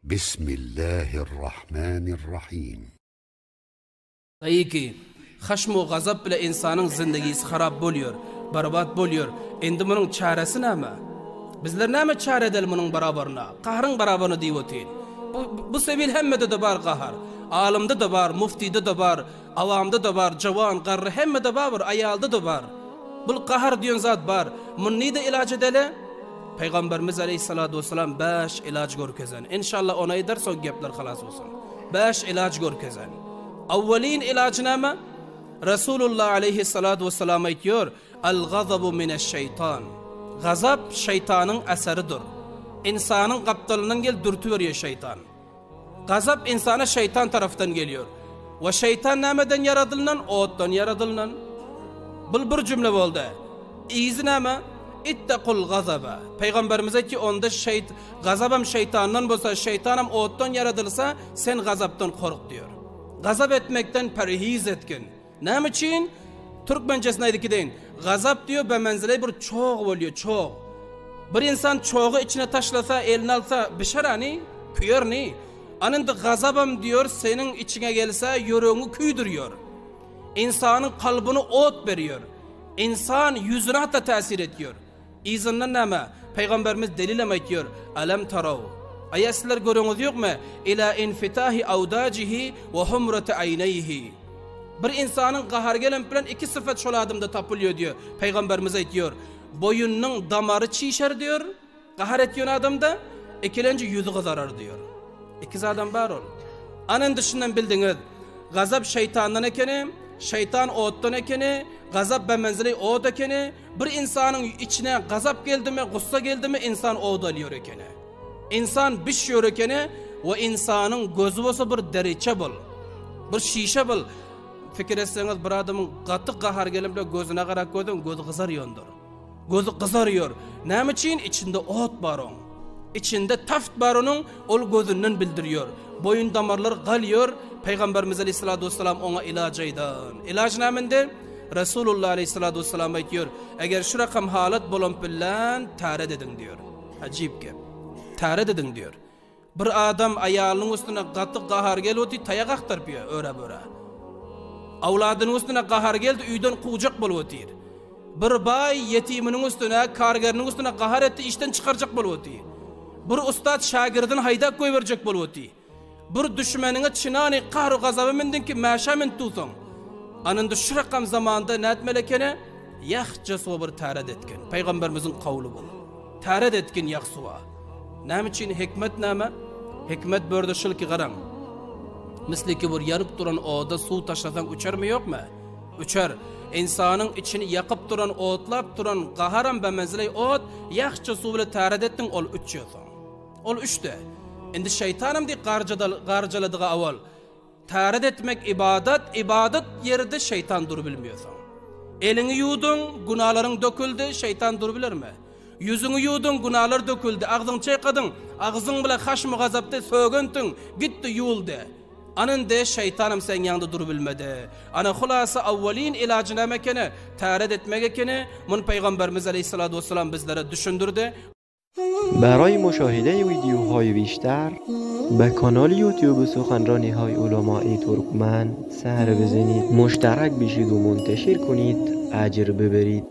Bismillahirrahmanirrahim. Taýyky, haşm-u gazap bile ynsanyň zindigisi harap bolýar, barbat bolýar. Indi munuň çäresi näme? Bizler näme çäre edeli munuň barabaryna? Gaharyň barabaryna diýip otyryn. Bu, bu sebil hemmede-de bar gahar. Alymda-da bar, muftide-de bar, awamda-da bar, jawan, garry hemmede bar bir, aýalda-da bar. Bul gahar diýen zat bar. Muny nide ilaç edeli? Pygamberimiz aleýhissalatu wessalam bäş ilaç görkezen. Enşalla ony aýdar soň gepler halas bolsun. Bäş ilaç görkezen. Awwalin ilajy näme? Resulullah aleýhissalatu wessalam aýtýar, Al gazabu mineş-şeýtan. Gazap şeýtanyň eseridir. Ynsanyň gapdalyndan gelip dürtüberýär şeýtan. Gazap ynsana şeýtan tarapdan gelýär. We şeýtan nämeden ýaradylynan? Otdan ýaradylynan. Bul bir jümle boldy. Yzy näme? Ittakul gazaba. Pygamberimiz aýtdy, onda şeýt gazabam şeýtandan bolsa, şeýtanam otdan ýaradylsa, sen gazapdan kork diýär. Gazap etmekden perhiz etgin. Näme üçin? Türkmençesini aýdyp gideýin. Gazap diýýär, bemenzile bir çog bolýar, çog. Bir insan çogy içine taşlasa, eline alsa, bişer hany, küýer ni. Ana indi gazabam diýýär, seniň içiňe gelse, ýüregiňi küýdürýär. Ynsanyň kalbyny ot berýär. Ynsan ýüzüne hatda täsir etýär. Yzyndan näme? Pygamberimiz delilem aýtýar, Alam taraw, Aýa sizler göreňiz ýokmy, ila infitahi awdajihi we humrati aýneýhi. Bir ynsanyň gahary gelen bilen iki syfat şol adamda tapylýar diýýär. Pygamberimiz aýtýar, Boýunyň damary çişer diýýär, gahar etýän adamda, ikilenji ýüzi gyzarar diýýär. Iki zadam bar ol. Ana indi şundan bildiňiz. Gazap şeýtandan ekeni, şeýtan otdan ekeni, gazap bemenzili ot ekeni, Bir ynsanyň içine gazap geldimi, gussa geldimi ynsan ot alýar ekeni. Ynsan bişýär ekeni we ynsanyň gözi bolsa bir deriçe bol. Bir şişe bol. Pikir etseňiz bir adamyň gaty gahar gelip bile gözüne garap gördüň gözi gyzarýandyr. Gözi gyzarýar. Näme üçin? Içinde ot bar oň. Içinde taft bar onuň, ol gözünden bildirýär. Boýun damarlary galýar. Pygamberimiz aleyhissalatu vesselam oňa ilaç aýdan. Ilaç näme indi? Resulullah aleyhissalatu vesselam aýtýar, Eger şu rakam halat bolan bilen täret ediň diýär. Ajyp gep. Täret ediň diýär. Bir adam aýalynyň üstüne gaty gahar gelip otyr, taýak agtaryp ýör, öre-böre. Awladynyň üstüne gahar geldi, öýden kowjak bolup otyr. Bir baý ýetiminiň üstüne, kargeriniň üstüne gahar etdi, işden çykarjak bolup otyr. Bir ussat şägirdini haýdap goýberjek bolup otyr. Bir düşmeniňe çynany gahru-gazaba mündüň ki, mäşä münüp dursaň. Ana indi şu rakam zamanda nätmeli ekeni? Ýahja suwa bir täret etgin. Pygamberimiziň kowly bu. Täret etgin ýah suwa. Näme üçin hikmet näme? Hikmet bu ýerde şul ki garaň. Misli ki bir ýanyp duran oda suw taşlasaň uçarmy ýokmy? Uçar. Ynsanyň içini ýakyp duran, otlap duran gaharam bemenziley ot, ýahja suw bile täret etdiň ol uçýar soň. Ol üçde. Indi şeýtanam diý garjaladyga awal. Täret etmek ybadat, ybadat ýerde şeýtan durubilmiýor soň. Eliňi ýuwduň, günalaryň döküldi, şeýtan durubilermi? Ýüzüňi ýuwduň, günalar döküldi, agzyňy çaýkadyň, agzyň bile haşmy-gazapdy, sögentiň, gitdi, ýuwuldy. Ana indi şeýtanam seň ýaňda durubilmedi. Ana hulasa awwalin ilajy näme ekeni? Täret etmek ekeni. Muny Pygamberimiz aleýhissalatu wessalam bizlere düşündirdi. برای مشاهده ویدیوهای بیشتر به کانال یوتیوب سخنرانی های علمای ترکمن سر بزنید مشترک بشید و منتشر کنید اجر ببرید.